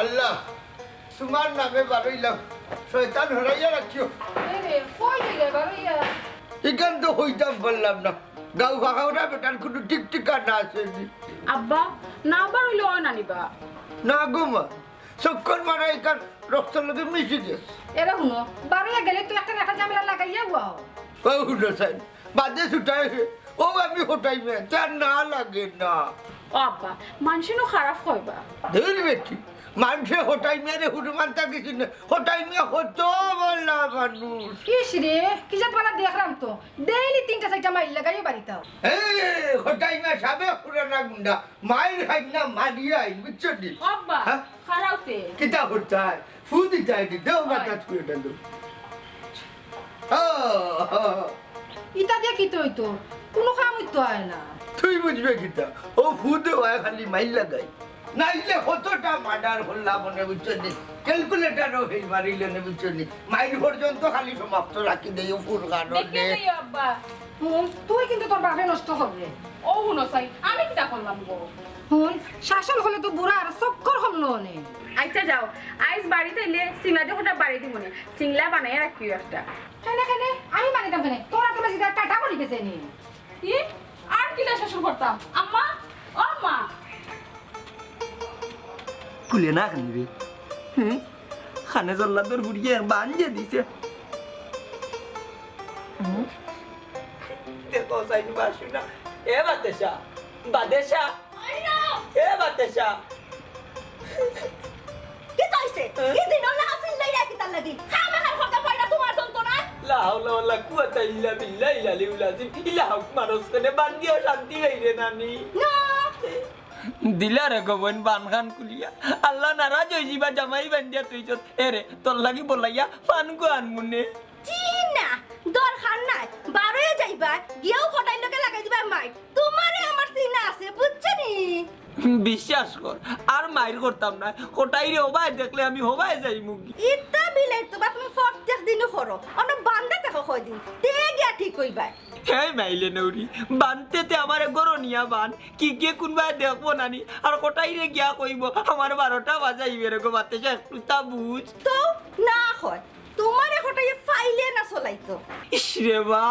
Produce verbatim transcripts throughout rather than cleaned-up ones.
আল্লাহ, তুমার নামে বারইলাম, শয়তান হরাইয়া রাখিও। এ রে, কই গেলে বারইয়া? ইখান তো কইতাম পারলাম না, গাউ ফাঁকাউরা বেটার কুনু ঠিক ঠিকানা আছে নি। আব্বা, না বারইলে অয় না নি বা? না গো মা, চক্কর মারা ইখান রক্তর লগে মিশি গেছে। এরে হুনো, বারইয়া গেলে তো একটা না একটা ঝামেলা লাগাইয়া আও। ও হুনো চাইন, বাদে ছুটাই হে, ও আমি কটাই মিয়া, তার না লাগে না। ও আব্বা, মানষে নু খারাপ কইবা। ধুর বেটি, মানষে কটাই মিয়ারে হুরু মানতা গেছি না, কটাই মিয়া কত ভালা মানুষ। ইস রে, কি জাত বালা দেখরাম তো, ডেইলি তিনটা চাইরটা মাইর লাগাইও বাড়িত। এই, কটাই মিয়া সাবেক পুরানা গুন্ডা, মাইর খাই না, মারিয়া আইন, বুঝছো নি? ও আব্বা, হ্যাঁ? খারাপ তে। কিতা করতায়? ফু দিতায় নি, দেও মাথাত ফু এটা দেও। ইতা দিয়া কিতা অইতো? কুনু কাম অইতো অয় না। তুই বুঝবে কিতা? ও ফু দেওয়ায় খালি মাইর লাগাই। নাইলে কতটা মার্ডার করলা মনে বুঝছো নি? ক্যালকুলেটারও হেই মারিলে নে বুঝছো নি? মাইর পর্যন্ত খালি সমাপ্ত রাখি দেই ও ফুর কারণে। দেখে দেই আব্বা। হুন, তুই কিন্তু তোর বাপরে নষ্ট করবে। ও হুনো চাইন, আমি কিতা করলাম গো? হুন, শাসন হলে তো বুড়া আর চক্কর হল অনে। আচ্ছা যাও, আইজ বাড়িত আইলে সিমাদে কটা বাড়ি দিমুনে, সিংলা বানাইয়া রাখিও একটা। কেনে, কেনে? আমি বানাইতাম কেনে? তোরা তোরা সিধা টাটা করি গেছে নি। ই? আর কিলা শাসন করতাম? আম্মা, ও আম্মা। কুলে না খালি রে। হুম? খানে জল্লাদর বুড়িয়ে বান যে দিছে। হুম? দেখো, সাইন বাসু না। এ বাদেশা, বাদেশা। এ বাদেশা। কিতা অইছে? হ্যাঁ? কি দিন অলা হাসিল লইয়া কিতার লাগি? খামে খার কথা কইরা তোমার যন্ত্রণায়। লা হাওলা ওয়ালা কুওয়াতা ইল্লা বিল্লাহিল আলিয়্যিল আযীম। ইলা হক মারস কেনে বান্দিও শান্তি গাইরে নানি। না। দিলা রে গো বইন বানখান কুলিয়া। আল্লাহ নারাজ অই যিবা জামাই বান্দিয়া তুই যত। এ রে, তোর লাগি বলাইয়া পানগু আনমুনে। জি না, দরকার নাই। বারইয়া যাইবা, গিয়াউ কটাইর লগে লাগাই দিবা মাইর। তোমারে আমার চিনা আছে, বুঝছো নি? বিশ্বাস কর, আর মাইর করতাম না। কটাইরে হবায় দেখলে আমি হবায় যাইমুগি। ইতা বিলাই তো বা তুমি প্রত্যেক দিনও করো। অনো বান্দা দেখো কয়দিন, তে গিয়া ঠিক অইবায়। হে মাইলে নৌরি, বানতে তে আমারে গরো নিয়া বান, কি গিয়ে কুনবায় দেখবো নানি, আর কটাইরে গিয়া কইবো আমার বারোটা বাজাইবে রে গো বাতেশা, একটু তা বুঝ। তো না কয়, তোমারে কটাইয়ে ফাইলে না চলাইতো। ইস রে বা,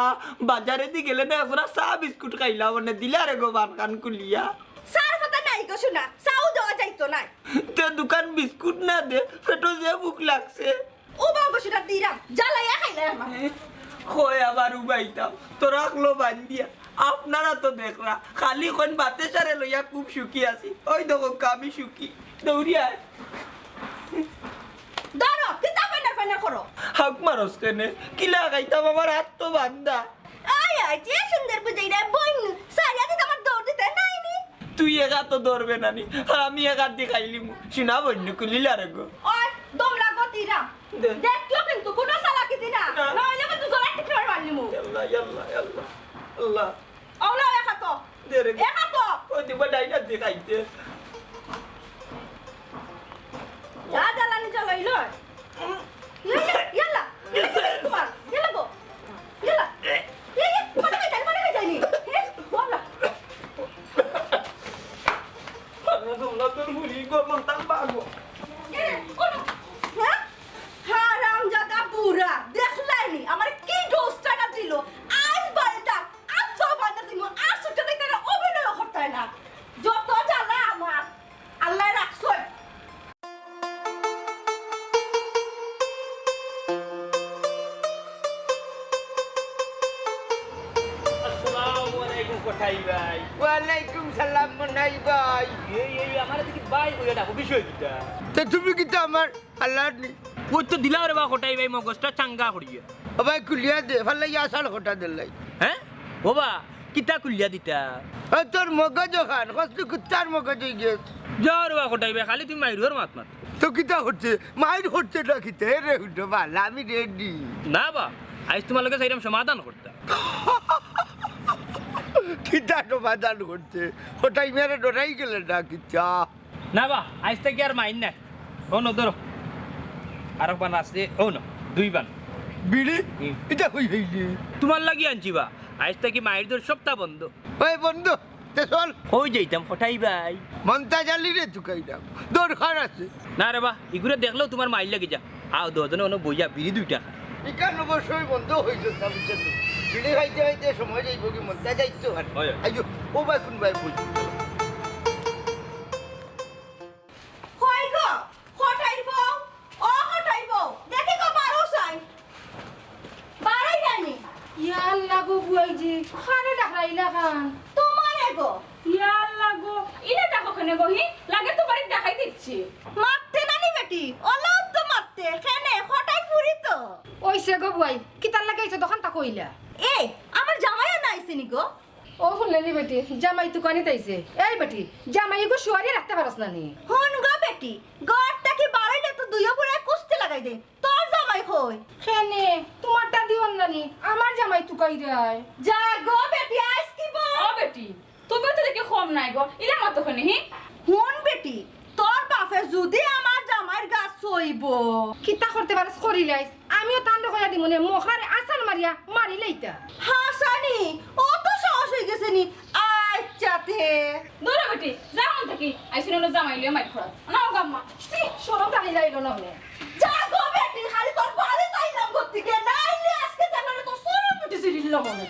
বাজারেদি গেলে না একজোড়া চা বিস্কুট খাইলাম, মানে দিলা রে গো বানখান কুলিয়া। চার পাতা নাই গো সোনা, চাও দেওয়া যাইতো নায়। তে দুখান বিস্কুট না দে, পেটো যে ভুক লাগছে। ও বাবা গো সোনা দিরাম, জ্বালাইয়া খাইলে আমার। কই আবার উবাইতাম, তোরা আকলো বান্দিয়া। আপনারা তো দেখরা, খালি কইন বাতেশারে লইয়া খুব সুখী আছি। ওই দেখো, আমি সুখী। দৌড়িয়া আয়। ধরো, কিতা ফাইনার ফাইনার করো? হাউক মারস কেনে? কিলা খাইতাম, আমার আত তো বান্দা। আয় আয়, যে সুন্দর বুঝাই রে, বইন, সারিয়া দিতে আমার দৌড় দিতে নাই নি। তুই এক আতো ধরবে নানি, আর আমি এক আত দি খাইলিমু। সোনা বইন, কুলিলা রে গো। ওই, দৌড়া গতিরা। দে। দেখিও কিন্তু, কুনু চালাকি দি না। না। নইলে কিন্তু গলায় টিপে মারিলিমু। ইয়াল্লা, ইয়াল্লা, ইয়াল্লা। আল্লাহ। আল্লাহ, এক আতো। দে রে। এক আতো। ওই দিবা ডাইনা দি খাইতে। যা জ্বালানি জ্বালাইল। ইয়াল্লা, ইয়াল্লা, ইয়াল্লা, ইয়াল্লা গো। ইয়াল্লা। ইয়া, ইয়া, মাথা খাই যায়নি, মাথা খাই যায়নি। এ, বলা। আরে, তোমরা তো মুড়ি গো, মাথা বাগো। এ, ওঠো। হ্যাঁ? হারামজাদা বুড়া, দেখলায়নি? আমার কি ডোজটা না দিল? আজ বাড়িটা, আজ সব বাধা দিল, আর সুখে দেখতে না, অভিনয় করতে না। যত জ্বালা আমার। আল্লাহ রাখছই। আসসালামু আলাইকুম কটাই ভাই। ওয়ালাইকুম সালাম মনাই ভাই। এই, এই, আমার দিকে ভাই কইয়া ডাকো, বিষয় কিতা? তে তুমি কিতা আমার আল্লাহর নি? ওই তো দিলাও রে বা কটাই ভাই, মগজটা চাঙ্গা করিয়া। ও ভাই, খুলিয়া দে, ফালাই আসার কটা দিলাই। হ্যাঁ? ও বা, কিতা খুলিয়া দিতা? ও তোর মগজ ওখান, কসলি কুত্তার মগজ হয়ে গেছে। যাও রে বা কটাই ভাই, খালি তুমি মাইরুর মাত মাত। তো কিতা করছে? মাইর করছে না কিতা? এ রে হুডো বালা, আমি রেডি। না বা, আইজ তোমার লগে চাইরাম সমাধান করতাম। কিতা সমাধান করতে? কটাই মেরে ডরাই গেলে না কিতা? না বা, আইজ থাকি আর মাইর নাই। অনো ধরো। আরক বান আছে, অনো, দুই বান। বিড়ি? হুম। ইটা কই পাইলে? তুমার লাগি আনছি বা। আইজ থাকি মাইর দর সবতা বন্ধ। ওই বন্ধ, তে চল। কই যাইতাম, কটাই ভাই? মন্তাজ আলীরে তুকাইরাম, দরকার আছে। না রে বা, ইগুরে দেখলেউ তুমার মাইর লাগি যা। আও, দুইজনে অনো বইয়া বিড়ি দুইটা খাই। ইখান অবশ্যই বন্ধ অইছে না, বুঝছো নি? বিড়ি খাইতে খাইতে সময় যাইবো কি, মন্তাজ আইতো আর। হয়, হয়। আইও, ও ভাই, কোন ভাই বলছি? কই গো? কটাই বউ? ও কটাই বউ? দেখি গো, বারো চাই। বারই যায়নি। ইয়া আল্লাহ গো বুয়াইজি, কারে ডাকরাইলা খান? তুমারে গো। ইয়া আল্লাহ গো, ইলা ডাকো কেনে গো হি? লাগে তো বাড়িত ডাকাই দিচ্ছি। মাততে নানি বেটি, অলাউ তো মাততে, কেনে, কটাই ফুরি তো। অইছে গো বুয়াই, কিতার লাগি আইছো দোকান তা কইলা? এ, আমার জামাই না আইছে নি গো? ও হুনলে নি বেটি, জামাই তুকানিত আইছে। এই বেটি, জামাই এগু শুয়ারিয়া রাখতে পারস না নি? হুন গো বেটি, ঘর থাকি বারইলে তো দুইও বুড়ায় কুস্তি লাগাই দেইন। তোর জামাই কই? কেনে, তুমারটা দিওন না নি, আমার জামাই তুকাইরায়। যা গো বেটি, আইজ কি বল? ও বেটি, তুমিও তো দেখি কম নায় গো, ইলা মাতো কেনে, হি? হুন বেটি, তোর বাপে যুদি আমার জামাইর গাত ছইবো। কিতা করতে পারস করিলাইস, আমিও তানরে কইয়া দিমুনে, মকরারে আছাড় মারিয়া মারিলাইতা। হাছানি, অত সাহস অইগেছে নি? আইচ্ছা তে। ধরো বেটি, যা মন থাকি, আইছি না জামাই লইয়া মাইর করাত। নাও গো আম্মা। ছি, শরম তানি যাইল না মনে। যা গো বেটি, খালি তোর বাড়িত আইলাম গতিকে, নাইলে আইজকে জানলে তোর চরম মুঠি ছিঁড়িল মনে।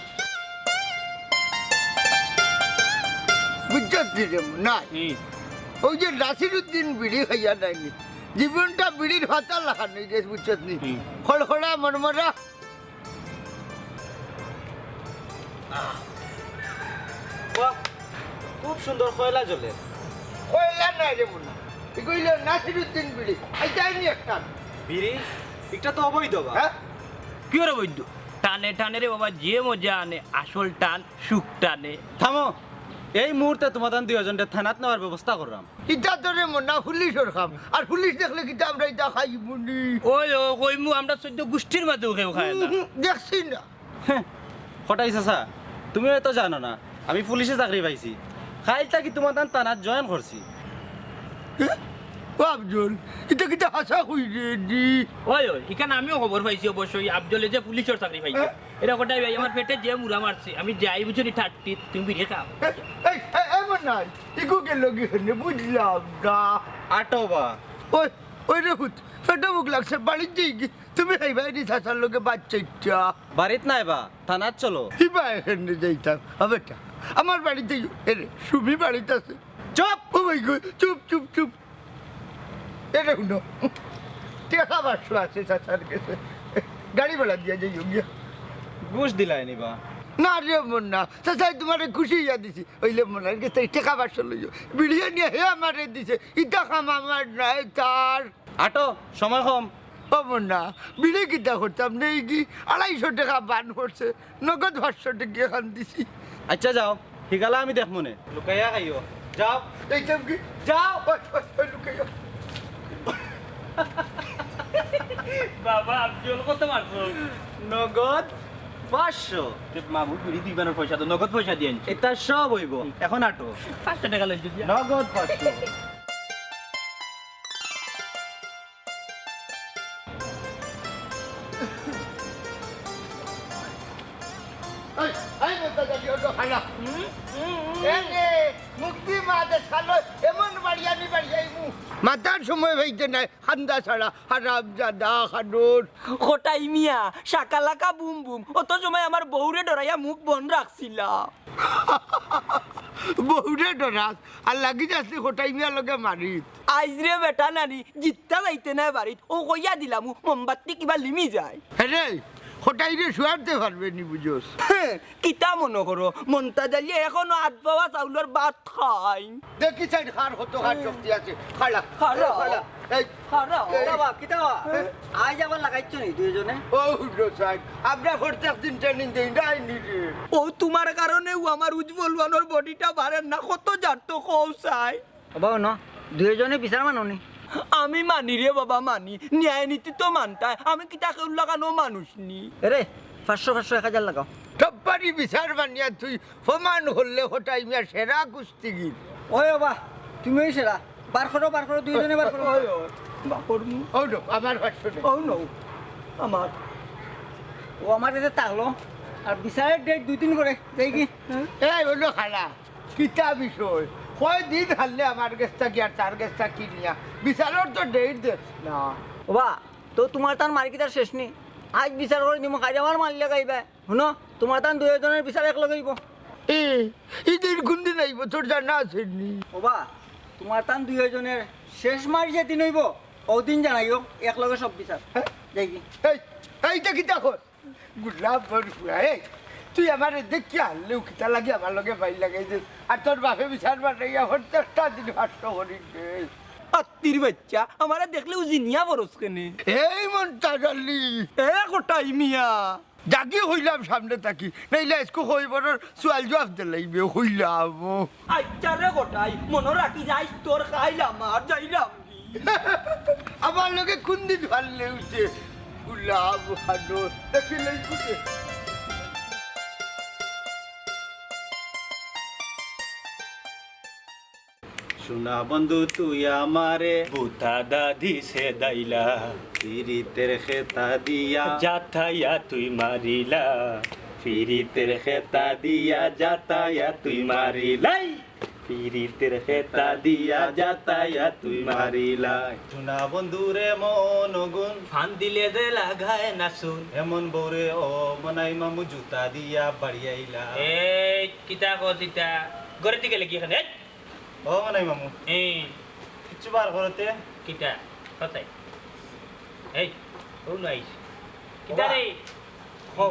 বুঝছস নি রে, না। হুম। ওই যে নাসিরুদ্দিন বিড়ি খাইয়া নায়নি, জীবনটা বিড়ির ফাতার লাখান অইগেছে, বুঝছস নি? হুম। খড়খড়া মরমরা। বাহ, খুব সুন্দর কয়লা জ্বলে। কয়লা নায় রে মুন্না, ইগু অইলো নাসিরুদ্দিন বিড়ি। আইতায়নি একটা। বিড়ি? ইটা তো অবৈধ বা। হ্যাঁ? কিওর অবৈধ? টানে টানে রে বাবা, যে মজা আনে, আসল টান, সুখ টানে। থামো, এই মুহূর্তে তুমাতান দুইওজনরে থানাত নেওয়ার ব্যবস্থা কররাম। ইটা তো রে মুন্না পুলিশর কাম, আর পুলিশ দেখলে কিতা আমরা ইতা খাইমু নি? ওই, ও, কইমু, আমরা চৌদ্দ গুষ্টির মাঝেও কেউ খায় না। উম, দেখছি না। হ্যাঁ, কটাই চাচা, তুমি হয়তো জানো না, আমি পুলিশে চাকরি পাইছি। কাইল থাকি তুমাতান থানাত join করছি। ও আফজল, ইটা কিতা হাছা কইরে নি? ওই, ওই, ইখান আমিও খবর পাইছি অবশ্যই, আফজলে যে পুলিশর চাকরি পাইছে। হ্যাঁ? এরা কটাই ভাই, আমার পেটে যে মুড়া মারছে, আমি যাই বুঝছো নি ঠাট্টিত, তুমি বিড়ি খাও। এই, এই, এই, এমন নাই, ইগু গেল কি হনে বুঝলাম না। আটো বা। ওই, ওই রে হুত, পেটে ভুক লাগছে, বাড়িত যাইগি। তুমি খাইবায় নি চাচার লগে ভাত চাইট্টা? বাড়িত নাই বা, থানাত চলো। কিবা এখানে যাইতাম। ও বেটা, আমার বাড়িত যাইও। এরে, সুমি বাড়িত আছে। চুপ! ও ভাই গো, চুপ, চুপ, চুপ। এরে হুনো, টেকা পাঁচশো আছে চাচার গেছে। গাড়ি ভাড়া দিয়া যাইও গিয়া। ঘুষ দিলায় নি বা? না রে মুন্না, চাচায় তুমারে খুশি অইয়া দিছি। অইলে মুন্নার গেছে টেকা পাঁচশো লইও। বিড়িয়ে নিয়া হে আমারে দিছে। ইতা কাম আমার নায়, তার। আটো, সময় কম। ও মুন্না, বিড়ি কিতা করতাম, নেই কি? আড়াইশো টেকা বান পড়ছে, নগদ পাঁচশো টেকা এখান দিছি। আচ্ছা যাও, হিগালা আমি দেখমুনে। লুকাইয়া খাইও, যাও। এইতাম কি? যাও। ওই, ওই, ওই, লুকাইয়া। বাবা, আফজল কত মারছো? নগদ পাঁচশো। তে মামু, বিড়ি দুই বানর পয়সা তো নগদ পয়সা দিয়া আনছি। ইতা সব অইবো, এখন আটো। পাঁচশো টেকা লইছি দিয়া। নগদ পাঁচশো। এই, এই, মুন্তাজ আলী, ওঠো, খাইলা। হুম, হুম, হুম। এ রে, মুক্তি মা দে, শালো, এমন বাড়িয়ানি বাড়িয়াইমু। মাতার সময় অইতে নাই, খান্দা ছাড়া, হারামজাদা, খানুর। কটাই মিয়া, শাকালাকা বুম বুম, অত সময় আমার বউরে ডরাইয়া মুখ বন্ধ রাখছিলা। বউরে ডরাস, আর লাগি যাস নি কটাই মিয়ার লগে মারিত। আইজ রে বেটা নানি, জিত্তা যাইতে নায় বাড়িত, অউ কইয়া দিলামু, মোমবাতি কিবা লিমি যায়। হে রে, কটাইরে শুয়ারতে পারবে নি বুঝোস? হে, কিতা মনো করো, মন্তাজ আলী এখনো আধ পাওয়া চাউলর ভাত খাইন। দেখি চাইন কার কত কার শক্তি আছে। খাড়া, খাড়া। খাড়া। এই, খাড়া। এই। কিতা বা, কিতা বা? হ্যাঁ? আইজ আবার লাগাইছো নি দুইজনে? ও হুনো চাইন, আমরা প্রত্যেক দিন training দেই, নাই নি রে? অউ তুমার কারণেউ আমার উজ্জ্বল ওয়ানোর bodyটা বাড়ের না, কত জারতো কও চাই। ও বাবা, ন, দুইজনে বিচার মানো নি? আমি মানি রে বাবা, মানি। ন্যায় নীতি তো মানতায়। আমি কিতা কেউর লাখান মানুষ নি? এরে, পাঁচশো, পাঁচশো, এক হাজার লাগাও। এই বিচার বানিয়া তুই প্রমাণ করলে কটাই মিয়া সেরা কুস্তিগির। ওই বাবা, তুমিও সেরা। বার করো, বার করো, দুইজনে বার করো। ওই, ওই, বার করমু। ও নো, আমার পাঁচশো টাকা। ও নো, আমার। ও আমার কাছে থাকলো। আর বিচারের ডেট দুই দিন করে। যাই কি? এই, অইলো খালা। কিতা বিষয়? কয় দিন হারলে আমার গেছ থাকি আর তার গেছ থাকি নিয়া? বিচারর তো ডেট দেছ না। ওবা, তো তুমার তান মারি কিতার শেষ নি? আইজ বিচার করি দিমু, কাইল আমার মারি লাগাইবা। হুনো, তুমার তান দুইওজনর বিচার একলগে অইবো। এ, ইদিন কুনদিন আইবো, তোর জানা আছে নি? ওবা, তুমার তান দুইওজনর শেষ মারি যেদিন অইবো, অউ দিন জানাইও, একলগে সব বিচার। হ্যাঁ? যাই কি? এই, এইটা কিতা কর? গুলাম বড় ফুয়া, এই, তুই আমারে দেখিয়া হারলেও কিতা লাগি আমার লগে বাইর লাগাই দিস? আর তোর বাপে বিচার বানাইয়া পঞ্চাশটা দিন নষ্ট করি দে। আত্তির বাইচ্চা, আমারে দেখলেউ জিনিয়া বরস কেনে? এই মন্তাজ আলী। এ কটাই মিয়া। যাগি কইলাম সামনে থাকি, নাইলে আইজকু কইবরর সুয়াল জুয়াব দিলাইবে, কইলাম। আইচ্ছা রে কটাই, মনো রাখি যাইস, তোর খাইল আমার, যাইলাম। আমার লগে কুনদিন পারলে উঠে গুলাম হানো দেখি লই উঠে। সোনা বন্ধু তুই আমারে বুতা দাদি সে দাইলা, পিরিতের খেতা দিয়া যাতায়া তুই মারিলা, পিরিতের খেতা দিয়া যাতায়া তুই মারিলাই। পিরিতের খেতা দিয়া যাতায়া তুই মারিলাই। সোনা বন্ধুরে মন গুন ফান দিলে যে লাগায় না সুন। এমন বউরে ও মনাই মামু জুতা দিয়া বাড়িয়াইলা। এই কিতা কস ইতা? ঘরে থেকে লেগি এখানে, এই! ও মনাই মামু। এই। কিচ্ছু বার করতে? কিতা? কোথায়? এই, ও নাইস। কিতা বাবা। রে? হো,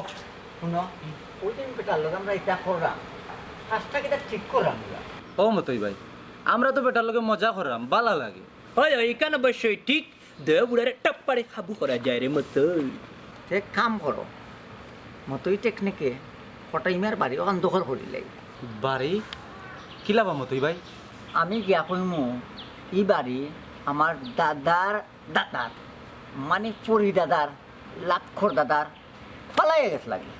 হুনো, ওই দিন বেটার লগে আমরা ইতা করলাম, কাজটা কিতা ঠিক করলাম না। ও মতই ভাই, আমরা তো বেটার লগে মজা করলাম, বালা লাগে। ওই, ওই, ইখান অবশ্যই ঠিক। দে বুড়ারে টপ্পারে কাবু করা যায় রে মতই। তে কাম করো, মতই টেকনিকে কটাই মিয়ার বাড়ি অখান দখল করিলাই। বাড়ি? কিলাবা মতই ভাই? আমি গিয়া কইমু, ই বাড়ি আমার দাদার দাদার, মানে পরি দাদার, লাক্ষর দাদার, ফালাইয়া গেছ লাগি।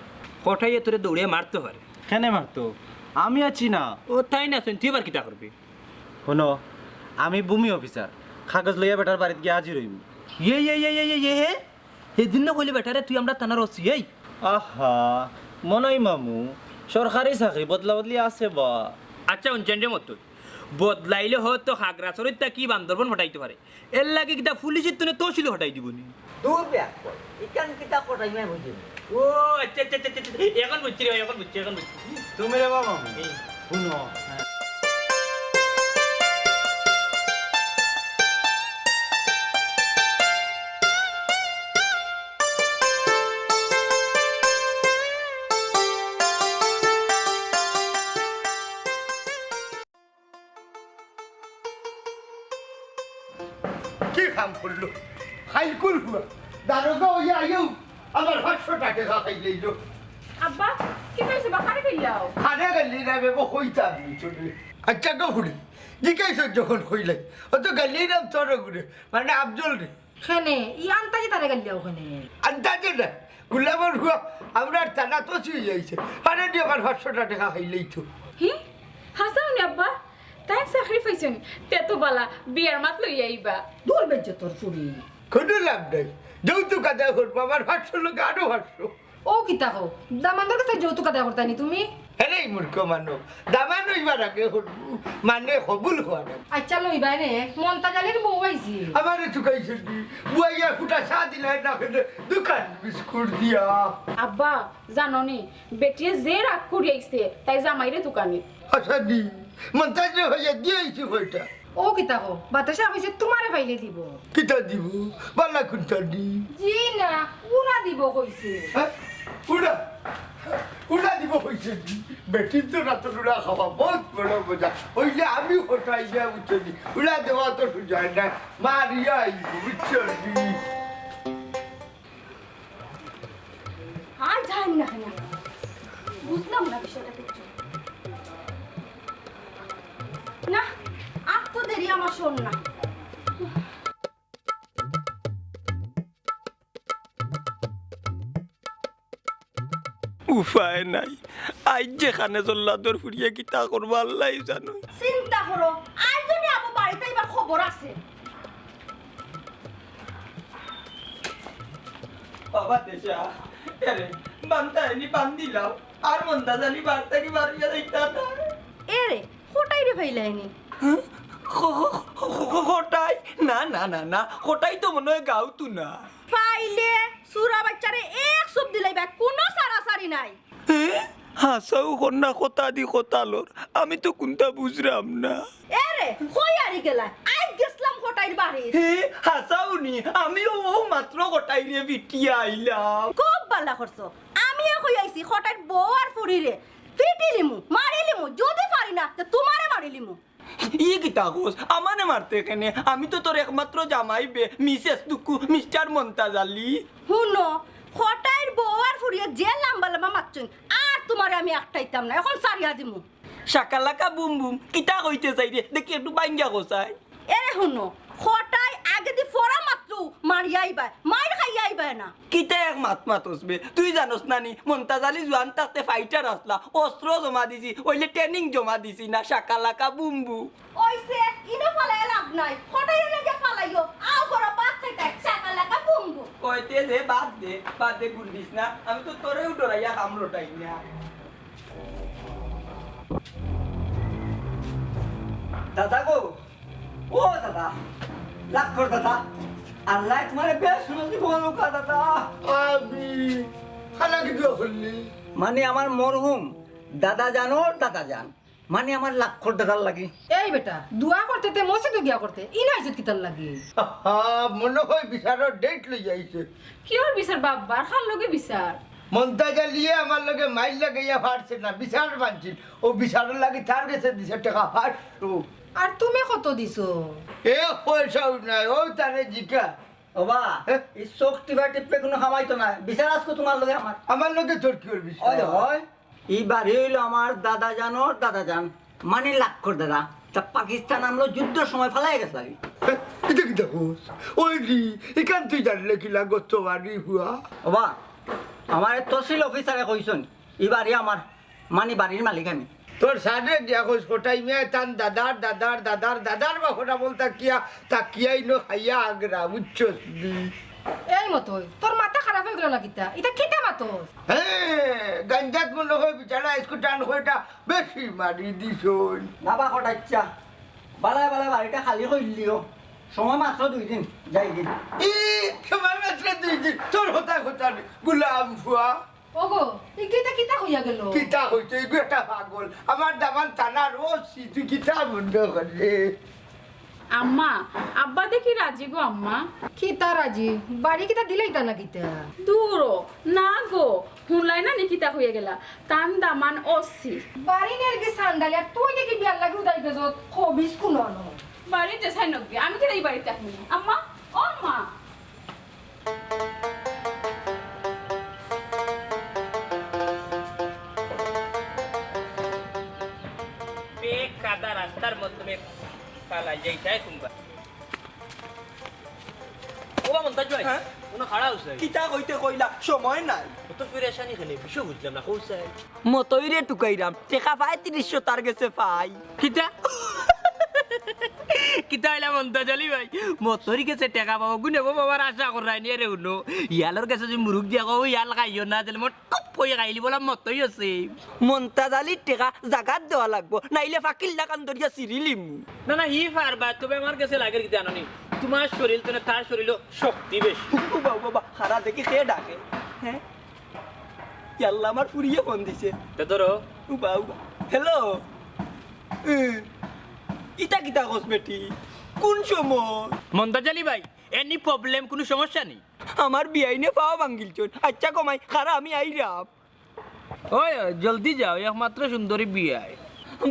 কটাইয়ে তোরে দৌড়িয়া মারতো পারে। কেনে মারতো? আমি আছি না। ও তাই না, তুই এবার কিতা করবি? হুনো, আমি ভূমি অফিসার, কাগজ লইয়া বেটার বাড়িত গিয়া হাজির অইমু। ইয়ে, ইয়ে, ইয়ে, ইয়ে, ইয়ে, ইয়ে, হে? হেদিন না কইলে বেটারে তুই আমরার থানার ওসি, এই? আহা, মনাই মামু, সরকারি চাকরি, বদলা বদলি আছে বা। আচ্ছা, হুনছইন রে মতই, বদলাইলে হয়তো খাগড়াছড়িত থাকি বান্দরবন ফাটাইতো পারে, এর লাগি কিতা পুলিশর তনে তহসিলো ফাটাই দিবো নি? দূর বেয়াক্কল, ইখান কিতা কটাই মিয়া বুঝি না। ও, আচ্ছা, আচ্ছা, আচ্ছা, আচ্ছা, আচ্ছা। এখন বুঝছি রে ভাই, এখন বুঝছি, এখন বুঝছি। তুমি রে বাবা, এই। হুনো। কি কাম করলো? খাইকুর হুয়া। দারোগা অইয়া আইয়াউ আমার পাঁচশো টাকা খাইলাইলো। আব্বা, কিতা অইছে বা? কারে গাইল্লাও? কারে গাইল্লাই না বেবো, কইতাম নি চলে। আচ্ছা গো ফুড়ি, জিকাইছস যখন কইলাই, অতো গাইল্লাইরাম তোর ঘুরে, মানে আফজলরে। কেনে, ই আন্তাজি তারে গাইল্লাও কেনে? আন্তাজি না, গুলামর হুয়া, আমরার থানাত ওসি অইয়া আইছে। পারে দি আমার পাঁচশো টাকা খাইলাইতো। হি? হাছা নি আব্বা? তাইন চাকরি পাইছইন, তে তো বালা, বিয়ার মাত লইয়া আইবা। দূর বেইজ্জতর ফুড়ি। কুনু লাভ নাই, যৌতুক আদায় করবো, আমার পাঁচশো লগে আরো পাঁচশো। ও কিতা কও? দামান্দর গেছে যৌতুক আদায় করতায় নি তুমি? হেরে মূর্খ মানব, দামান অইবার আগে করবো, মানে কবুল অওয়ার আগে। আচ্ছা লইবায় নে, মন্তাজ আলীর বউ আইছে। আমারে চুকাইছে দি, বুয়াইয়া ফুটা চা দিলায় না, দোকান বিস্কুট দিয়া। আব্বা, জানো নি, বেটিয়ে যে রাগ করি আইছে, তাই জামাইরে তুকানি। আচ্ছা দি, মন্তাজরে অইয়া দিয়া আইছি কয়টা? ও কিতা কও? বাতাসে কইছে তুমারে পাইলে দিবো। কিতা দিবো? বালা কুন্তা দি? জি না, উড়া দিবো কইছে। হ্যাঁ? উড়া? উড়া দিবো কইছে দি? বেটির তো রাতর উড়া খাওয়া বহুত বড় মজা। অইলে আমি হটাই দিয়া বুঝছো দি? উড়া দেওয়া তো সুজা নায়। মারিয়া আইবো, বুঝছো দি? আর যাইন না কেন? বুঝলাম না বিষয়টা কিচ্ছু। না, আর তো দেরি আমার শোন না। উফ, উপায় নাই। আইজ যে খানে জল্লাদর ফুড়িয়ে কিতা করবো আল্লায় জানো। চিন্তা করো, আইজ যদি আবু বাড়িত আইবার খবর আছে। বাবা দেশা, এরে, বান্তা এনি বান্দিলাও। আর মন্তাজ আলী বাড়ি থাকি বারইয়া যাইতা না। এরে, কটাইরে পাইলায়নি? হ্যাঁ? খ-, খ-, খ-, খ-, খ-, কটাই? না, না, না, না, কটাই তো মনে হয় গাউতু না। পাইলে চুরা বাইচ্চারে এক চুপ দিলাইবা, কুনু সারাসারি নাই। হ্যাঁ? হাছাউ কর না, কথা দি কথা লর। আমি তো কুনতা বুঝরাম না। এরে, কই আরি গেলা? আইজ গেছলাম কটাইর বাড়িত। হে, হাছাউ নি, আমিও অউ মাত্র কটাইরে পিটিয়া আইলাম। খুব ভালা করছো। আমিও কই আইছি কটাইর বউ আর ফুড়িরে পিটিলিমু, মারিলিমু, যদি পারি না, তে তুমারে মারিলিমু। ই কিতা কস? আমারে মারতে কেনে? আমি তো তোর একমাত্র জামাই বে, মিসেস দুকু, মিস্টার মন্তাজ আলী। হুনো, কটাইর বউ আর ফুড়িয়ে যে লাম্বা লাম্বা মাতছইন, আর তুমারে আমি আটকাইতাম না, অখন ছাড়িয়া দিমু। শাকালাকা বুম বুম, কিতা কইতে চাইরে? দেখি একটু বাইঙ্গা কছাই। এরে হুনো, কটাই আগেদি পড়া মাত্র মারিয়া আইবায়, মাইর খাইয়া আইবায় না। কিতা এক মাত মাতস বে? তুই জানোস না নি, মন্তাজ আলী জোয়ান থাকতে ফাইটার আছলা, অস্ত্র জমা দিছি, অইলে ট্রেনিং জমা দিছি না, শাকালাকা বুম বুম। অইছে, ইনো ফালাইয়া লাভ নাই, কটাইরে লইয়া ফালাইও, আও ঘরো ভাত খাইতায়, শাকালাকা বুম বুম। কইতে যে বাদ দে, বাদ দে, গুন্ডিস না, আমি তো তোরেউ ডরাইয়া কাম রটাই না। দাদা গো, ও দাদা, লাখ কর দাদা, আল্লায় তুমারে বেশ সুন্দর জীবন দাদা। আমি খানা কি দোয়া করলি? মানে আমার মরহুম দাদা জানর দাদা জান, মানে আমার লাখ কর দাদার লাগি। এই বেটা, দোয়া করতে তে মসজিদো গিয়া করতে, ইনো আইছত কিতার লাগি? আহা, মনে হয় বিচারর ডেট লই আইছে। কিওর বিচার বাবা? কার লগে বিচার? মন্তাজ আলীয়ে আমার লগে মাইর লাগাইয়া পারছে না, বিচার মানছিল। অউ বিচারর লাগি তার গেছে দিছে টেকা পাঁচশো। আর তুমি কত দিছো? এ পয়সাও নাই, অউ তারে জিকা। ওবা, হ্যাঁ? ই চউখ টিপা টিপে কুনু কামাইতো নায়। বিচার আজকে তুমার লগে আমার। আমার লগে তোর কিওর বিচার? অয়, অয়। ই বাড়ি অইলো আমার দাদা জানর দাদা জান, মানে লাখ কর দাদা। তা পাকিস্তান আমলো যুদ্ধর সময় ফালাইয়া গেছে লাগি। এ, ইটা কিতা কস? ওই রে, ইখান তুই জানলে কিলা গত বাড়ি হুয়া? ওবা, আমারে তহসিল অফিসারে কইছইন, ই বাড়ি আমার, মানে বাড়ির মালিক আমি। তোর সাথে গিয়া কইস, কটাই মিয়া তান দাদার, দাদার, দাদার, দাদার বা কটা বলতা কিয়া, তা কিয়াই নো খাইয়া আগ্রা, বুঝছস নি? এই মতই, তোর মাথা খারাপ অই গেল না কিতা? ইটা কিতা মাতস? হ্যাঁ, গাঞ্জাত মনে হয় বিচারা স্কুটান কয়টা বেশি মারি দিছইন। না বা কটাইচ্ছা, বালায় বালায় বাড়িটা খালি করিলিও। সময় মাত্র দুই দিন, যাই দিন। ই, সময় মাত্র দুই দিন, তোর হতা কথা নেই, গুলাম ফুয়া। ওগো, ই কিতা কিতা কইয়া গেল? কিতা কইতো, ইগু একটা পাগল। আমার দামান থানার ওসি, তুই কিতা মনে করে? আম্মা, আব্বা দেখি রাজি গো আম্মা। কিতা রাজি? বাড়ি কিতা দিলাইতা না কিতা? দূর ও, না গো, হুনলাই না নি কিতা কইয়া গেলা? তান দামান ওসি। বাড়ি নের কি সান্ডালি, আর তুই দেখি বিয়ার লাগি উদাই গেছত, খবিস কুনো আনো। বাড়িতে সাই নকবি, আমি কিতা ই বাড়িত থাকমু? আম্মা, ও আম্মা। বে কাদা রাস্তার মধ্যে ফালাই যাইতায় কুনবা। ও বা মন্তাজ ভাই, হ্যাঁ? কুনো খাড়া অইছে? কিতা কইতে কইলা, সময় নাই। অত পেরেশানি কেনে, বিষয় বুঝলাম না, কও চাই। মতইরে টুকাইরাম, টেকা পায় তিরিশশো, তার গেছে পাই। কিতা? কিতা অইলা মন্তাজ আলী ভাই? মতইর গেছে টেকা পাবো, গুনে বাবার আশা করাই নিয়ে রে উনো। ইয়ালর গেছে যে মুরুখ দিয়া কও, ইয়াল খাইও না, তাহলে মোট কুপ কইয়া খাইলি বলা মতই আছে। মন্তাজ আলীর টেকা জাগাত দেওয়া লাগবো, নাইলে ফাকিল লাখান ধরিয়া ছিঁড়িলিমু। না, না, হি পারবা, তবে আমার গেছে লাগের কিতা জানো নি? তোমার শরীর তো না, তার শরীরও শক্তি বেশি। ও বাবা, বাবা, খাড়া দেখি কে ডাকে। হ্যাঁ? ইয়াল্লা, আমার ফুড়িয়ে ফোন দিছে। তে ধরো। উবা, উবা। হ্যালো। এ, ইতা কিতা কস বেটি? কোন সময়? মন্তাজ আলী ভাই, any problem, কোনো সমস্যা নেই। আমার বিয়াইনে পাও ভাঙ্গিলছইন। আচ্ছা কমাই, খাড়া আমি আইরাম। ওই, ওই, জলদি যাও, একমাত্র সুন্দরী বিয়াই।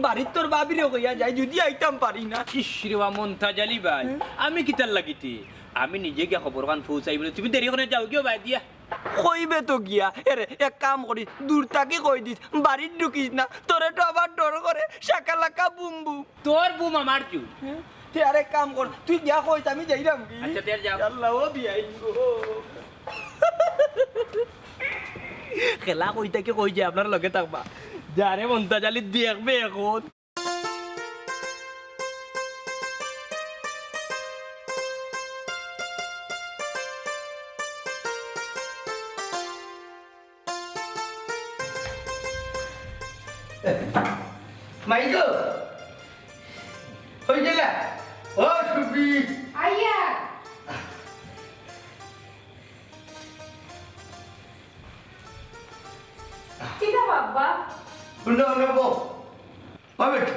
বাড়ির তোর ভাবিরে কইয়া যাই, যদি আইতাম পারি না। ইস রে বা মন্তাজ আলী ভাই, আমি কিতার লাগিতে? আমি নিজে গিয়া খবর খান পৌঁছাই বলে, তুমি দেরি করে যাও গিয়া বাই দিয়া। কইবে তো গিয়া। এরে, এক কাম করি, দূর থাকি কই দিস, বাড়িত ঢুকিস না, তোরে তো আবার ডর করে, শাকালাকা বুম বুম। তোর বুম আমার জু। হ্যাঁ? তে আরেক কাম কর, তুই গিয়া কইস, আমি যাইরাম কি? আচ্ছা, তে যাও। আল্লাহ, ও বিয়াইন গো। খেলা কই থাকি কই যে আপনার লগে থাকবা। যারে মন্তাজ আলী দেখবে এখন। মাই গো, কই গেলা? ও সুবি। আইয়া। কিতা বাবা? হুনো, হুনো, বউ। ও বেটি,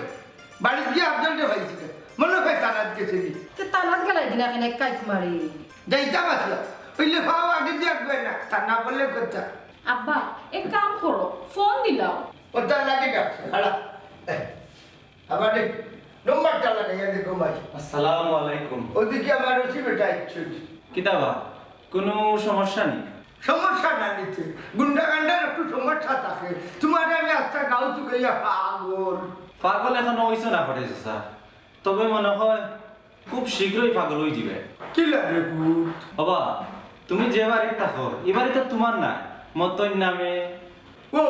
বাড়িত গিয়া আফজলরে পাইছি না। মনে হয় তারাত গেছে নি। তে তারাত গেলাই দিলা কেনে কাইত মারি? যাইতাম আসলে। অইলে পাও আগে দিয়া একবার না। তা না বললে কথা। আব্বা, এক কাম করো, ফোন দিলাও। ও তার লাগে ডাকছে, খাড়া। আবার রে, নম্বরটা লাগাইয়া দেখো মাই। আসসালামু আলাইকুম। ওদিকে আমার রশি বেটা ইচ্ছুক। কিতা বা? কোনো সমস্যা নি? সমস্যা না নিতে। গুন্ডা গান্ডার একটু সমস্যা থাকে। তোমারে আমি আস্তা গাঁও তুকাইয়া পাগল। পাগল এখনো অইছো না করে, চাচা। তবে মনে হয় খুব শীঘ্রই পাগল অই দিবে। কি লাগে ভূত? বাবা, তুমি যে বাড়িত থাকো, ই বাড়ি তো তোমার না, মতন নামে। ও,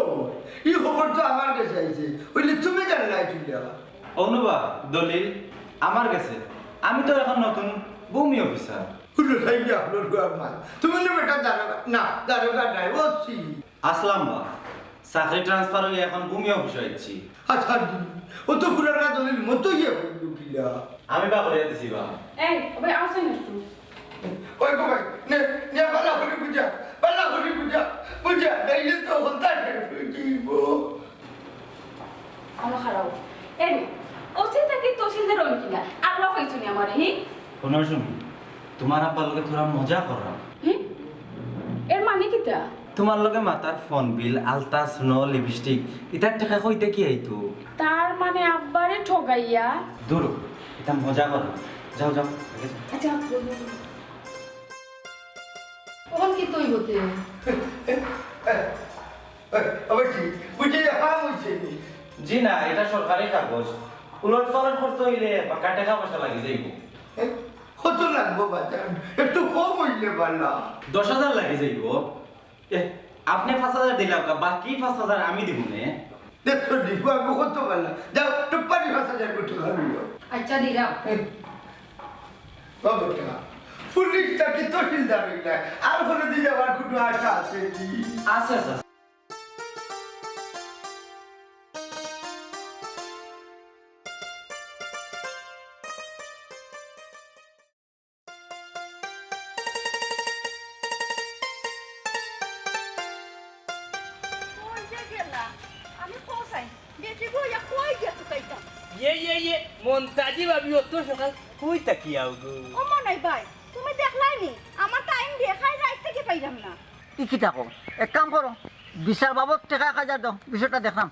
ই খবর তো আমার গেছে আইছে। অইলে তুমি জানলায় কিলা? অনুবা, দলিল আমার গেছে। আমি তো এখন নতুন ভূমি অফিসার। হুনো, সাইডে আপনার গুয়ার মাল। তুমি না বেটা দারোগা, না, দারোগা নাই, ওসি। আসলাম বা, চাকরি ট্রান্সফার অইয়া এখন ভূমি অফিসো আইছি। আচ্ছা, ও তো পুরানা দলিল মতো ইয়ে করলো কিলা। আমি বা করিয়া দিছি বা। এই, ওবে আসেন একটু। ওই গো ভাই, নে, নে, বালা করি বুঝা, বালা করি বুঝা, বুঝা, নাইলে তো হন্তা শেষ অই যাইবো। আমার খারাপ। এই, ওসি থাকি তহসিলদার অইল কিনা? আল্লাহ পাইছো নি আমার, হি? হুনো সুমি, তোমার আব্বার লগে থুড়া মজা করলাম। হি? এর মানে কিতা? তোমার লগে মাতার ফোন বিল, আলতা, স্নো, লিপস্টিক, ইতার টেকা কই থাকি আইতো? তার মানে আব্বারে ঠগাইয়া? দূর, ইতা মজা করো। যাও, যাও, আগে যাও। আচ্ছা, বলুন। অখন কিতা অইবো তে? আবার কি? বুঝে হাম হইছে নি? জি না, এটা সরকারি কাগজ। উলট পালট করতে অইলে বাক্কা টেকা পয়সা লাগি যাইবো। এ, কত লাগবো বাজান? একটু কম অইলে বালা। দশ হাজার লাগি যাইবো। এ, আপনে পাঁচ হাজার দিলাউক্কা, বাকি পাঁচ হাজার আমি দিমুনে। দেখো, দিবো আমি কত বালা। যাও, টুপ্পারি পাঁচ হাজার করে টাকা লইও। আচ্ছা, দিলাম। এ, বাবা, টাকা। পুলিশ থাকি তহসিলদার অইলা। আর কোনো দিন আবার কোনো আশা আছে কি? আছে, আছে। কই যে গেলা? আমি কও চাই, বেটি গো, ইয়া কই গিয়া তুকাইতাম? ইয়ে, ইয়ে, ইয়ে, মন্তাজি ভাবি, অত সকাল কই থাকি আও গো? ও মনাই ভাই, তুমি দেখলায় নি? আমার টাইম দিয়া খাই রাইত থাকি পাইলাম না। ই কিতা কও? এক কাম করো, বিচার বাবদ টেকা এক হাজার দাও, বিষয়টা দেখলাম।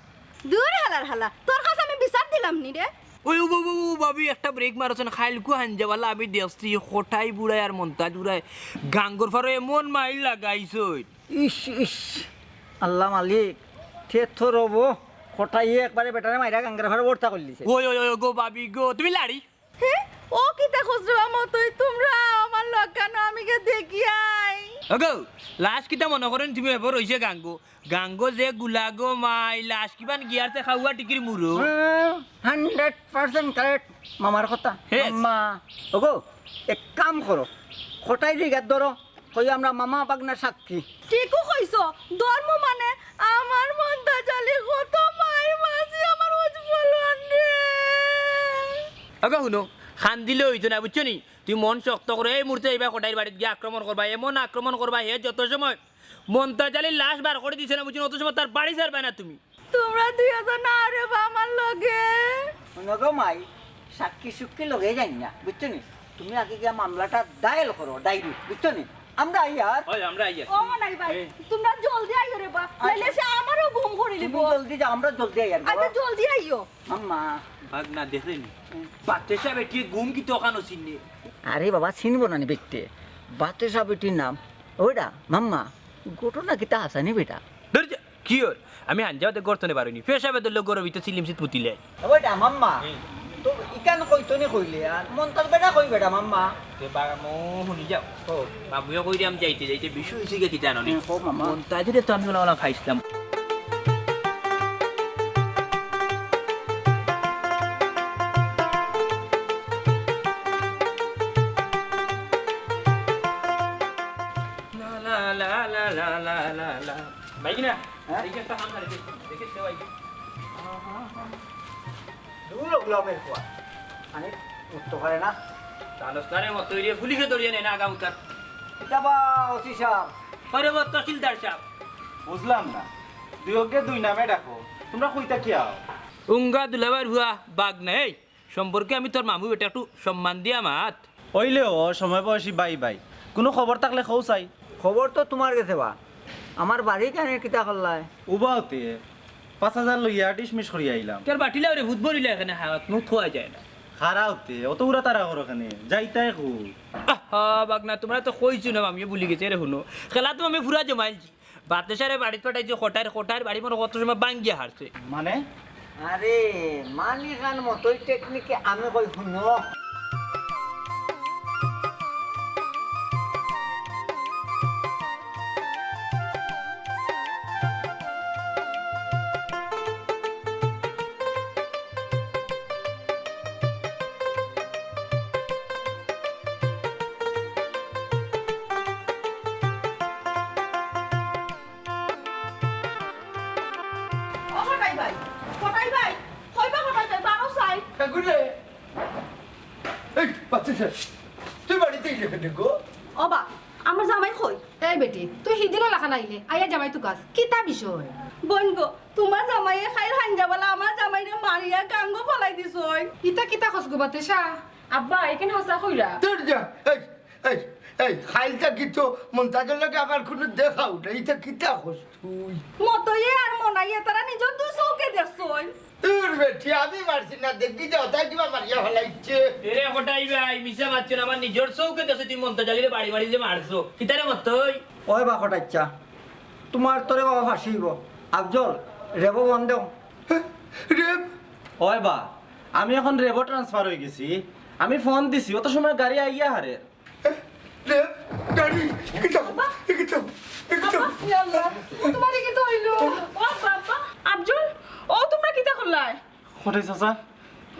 দূর হালার হালা, তোর কাছে আমি বিচার দিলাম নি রে। ওই, ও, ও, ও, ও, ভাবি, একটা ব্রেক মারছেন, খাইলকু হাঞ্জাওয়ালা, আমি দেখছি, কটাই বুড়ায় আর মন্তাজ বুড়ায় গাঙ্গর ফারো এমন মাইর লাগাইছইন। ইস, ইস, আল্লাহ মালিক, তে তো রবো, কটাই একবারে বেটারে মাইরা গাঙ্গর ফারো ভর্তা করলিছে। ওই, ওই, ওই, গো, ভাবি গো, তুমি লাড়ি। হে? ও কিতা খসরুয়া মতই তোমরা আমার লগ কেন আমি গে দেখি আই। ওগো, লাশ কিতা মনে করেন তুমি এবার রইছে গাঙ্গো। গাঙ্গো যে গুলাগো মাই, লাশ কিবান গিয়ারতে খাওয়া টিকির মুরো। হ্যাঁ, হান্ড্রেড পার্সেন্ট কারেক্ট মামার কথা। Yes. মাম্মা, ওগো, এক কাম করো, কটাই দিঘাত ধরো, কই আমরা মামা বাগনা সাক্ষী। ঠিকও কইছো, ধর্ম মানে আমার মন্তাজ আলী কত মাই মাঝি আমার উজ্জ্বল রে। ওগো হুনো, খান দিলে অইতো না, বুঝছো নি? তুমি মন শক্ত করো, এই মুহূর্তে এইবা কটাইর বাড়িত গিয়া আক্রমণ করবা, এমন আক্রমণ করবা, হে যত সময় মন্তাজ আলীর লাশ বার করি দিছে না, বুঝছো নি? অত সময় তার বাড়ি ছাড়বা না তুমি। তোমরা দুইজন আরে বা আমার লগে। হুনো গো মাই, সাক্ষী সুক্ষী লগে যাই না, বুঝছো নি? তুমি আগে গিয়া মামলাটা ডায়াল করো, ডায়েরি, বুঝছো নি? আমরা আইয়ার। ওই, আমরা আইয়ার। ও মনাই ভাই, এই। তোমরা জলদি আইও রে বা, আচ্ছা। নাইলে সে আমারও গুম করি তুমি লিবো। জলদি যাও, আমরা জলদি আইয়ার গো। আচ্ছা, জলদি আইও। আম্মা। বাগনা দেখলে নি? বাতেশা বেটি গুম কি তখানো চিনে? আরে বাবা, চিনবো না নি বেটে? বাতেশা বেটির নাম। ওইটা, মাম্মা, ঘটনা কিতা হাসানি বেটা? ধরে যা, কি ওর? আমি হাঞ্জাওয়াতে গর্তনে বারইনি। পেশাবে ধরলে গরবিতে চিলিম সিট পুতিলে। ওইটা, মাম্মা। হুম। তো ইখান কইতো নি কইলে আর মন্তাজ বেটা কই বেটা মাম্মা? তে বা মু হুনি যাও। ও। মামুয়ে কইরাম যাইতে যাইতে বিশু হইছে গিয়া কিতা ননি? হুম, কও মামা। মন্তাজরে তো আমি ওলা ওলা খাইছিলাম। লা, লা, লা, লা। ভাই কিনা? হ্যাঁ? এই যে একটা হামলা রেখে, রেখে দে ভাই। দূর ওগুলা বের কর। আরে, উঠতে পারে না। জানোস না রে, মতো এরিয়া পুলিশে ধরিয়ে নেয় না, আগামকার। এটা বা ওসি সাহেব। আরে বা তহসিলদার সাহেব। বুঝলাম না, দুই অগে দুই নামে ডাকো, তোমরা কইতা কি আও? উঙ্গা দুলাবার হুয়া বাঘ না, এই সম্পর্কে আমি তোর মামু বেটা একটু সম্মান দিয়া মাত। অইলেও সময় বয়সী ভাই ভাই, কুনু খবর থাকলে কও চাই। খবর তো তুমার গেছে বা, আমার বাড়ি কেন কিতা করলায়? উবাওতে পাঁচ হাজার লইয়া ডিসমিস করিয়া আইলাম। তোর বাটিলা ওরে ভূত ভরিলা এখানে হাত মুখ থোয়া যায় না। খারাওতে অত উড়া তারা করো কেনে? যাইতায় কই? আহা, বাগনা, তুমরা তো কইছো না, আমি ভুলি গেছি। এরে হুনো, খেলা তো আমি ফুরা জমাইলছি। বাতেশারে বাড়িত পাঠাইছি কটাইর, কটাইর বাড়ি মনে কত সময় ভাঙ্গিয়া হারছে। মানে? আরে, মানি খান মতোই টেকনিকে আমি কই হুনো। ও কটাই ভাই, কটাই ভাই, কইবা কটাই ভাই, বারো সাই। ঠাকুরে, এই, বাচ্চা ছেলে, তুই বাড়িত আইলে কেনে গো? ও বা, আমার জামাই কই? এই বেটি, তুই হিদিনও লাখান আইলে, আইয়া জামাই তো গাছ, কিতা বিষয়? বোন গো, তুমার জামাইয়ে খাইল হাঞ্জাবালা আমার জামাইরে মারিয়া গাঙ্গো ফালাই দিছইন। ইতা কিতা কস গো বাতেশা? আব্বা, এখানে হাছা কইরা। তোর যা, এই, এই, এই, খাইলটা কি তো মন্তাজর লগে আমার কুনু দেখাও না, ইতা কিতা কস তুই? মতইয়ে আর মনাইয়ে তারা নিজর দুই চউখে দেখছইন। দূর বেটি, আমি মারছি না, দেখি যে ওটা কিবা মারিয়া ফালাইছে। এরে কটাই ভাই, মিছা মাতছো না, আমার নিজর চউখে দেখছি তুই মন্তাজ আলীরে বাড়ি বাড়ি যে মারছো। কিতারে মতই? ওই বা কটাইচ্ছা, তুমার তোরে বাবা ফাঁসি হইব। আফজল, রেবো ফোন দেও। রেব? ওই বা, আমি এখন রেবো ট্রান্সফার হয়ে গেছি। আমি ফোন দিছি, অত সময় গাড়ি আইয়া হারে। রে, গাড়ি, কিতা, কিতা, কিতা। আব্বা, ইয়া আল্লাহ, ও তোমার কি তো হইলো? ও আব্বা, আব্বা, আফজল, ও তোমরা কিতা করলায়? কটাই চাচা,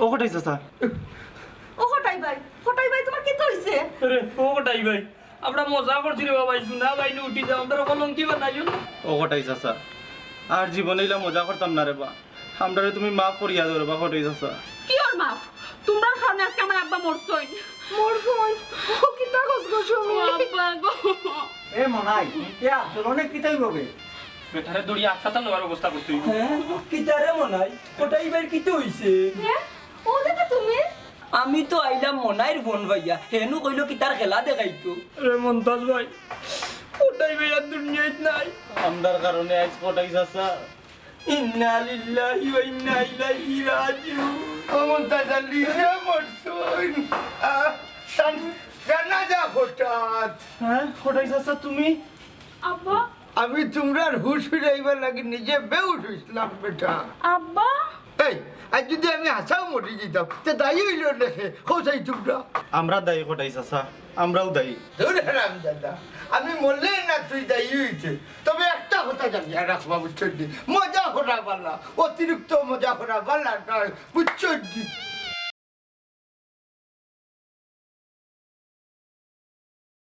ও কটাই চাচা। ও কটাই ভাই, কটাই ভাই, তোমার কিতা হইছে? আরে, ও কটাই ভাই, আমরা মজা করছি রে বাবা, শোনা ভাই, উঠি যাও, আমরা কলঙ্কি বানাইও না। ও কটাই চাচা, আর জীবনে ইলা মজা করতাম না রে বা। আমরারে তুমি মাফ করিয়া দেও রে বা কটাই চাচা। কি ওর মাফ? তোমরার কারণে আজকে আমার আব্বা মরছইন। মরছইন? ও কিতা কস গো সুমি? ও আব্বা গো। এ মনাই, এ আচরণে কিতাই হবে? বেটারে দড়ি আস্তা তার লওয়ার অবস্থা করতে হইব। হ্যাঁ? কিতারে মনাই? কটাই ভাইর কিতা হইছে? হ্যাঁ? ও দাদা তুমি? আমি তো আইলাম মনাইর ফোন পাইয়া। হেনু কইলো কিতার খেলা দেখাইতো। রে মন্তাজ ভাই, কটাই ভাই আর দুনিয়াত নাই। আমরার কারণে আইজ কটাই চাচা। ইন্না লিল্লাহি ওয়া ইন্না ইলাইহি রাজিউন। ও মন্তাজ আলী, রে মরছইন। আহ, তান জানাজা হঠাৎ। হ্যাঁ, কটাই চাচা তুমি? আব্বা। আমি তোমরার হুশ ফিরাইবার লাগি নিজে বেহুশ হইছিলাম বেটা। আব্বা। এই, আজ যদি আমি হাছাউ মরি যাইতাম, তে দায়ী হইল না কে? কোথায় তোমরা? আমরা দায়ী কটাই চাচা, আমরাও দায়ী। ধুর হারামজাদা, আমি মরলে না তুই দায়ী হইতে। তবে একটা কথা জানিয়া রাখবা, বুঝছো নি? মজা করা বালা, অতিরিক্ত মজা করা বালা নয়, বুঝছো নি?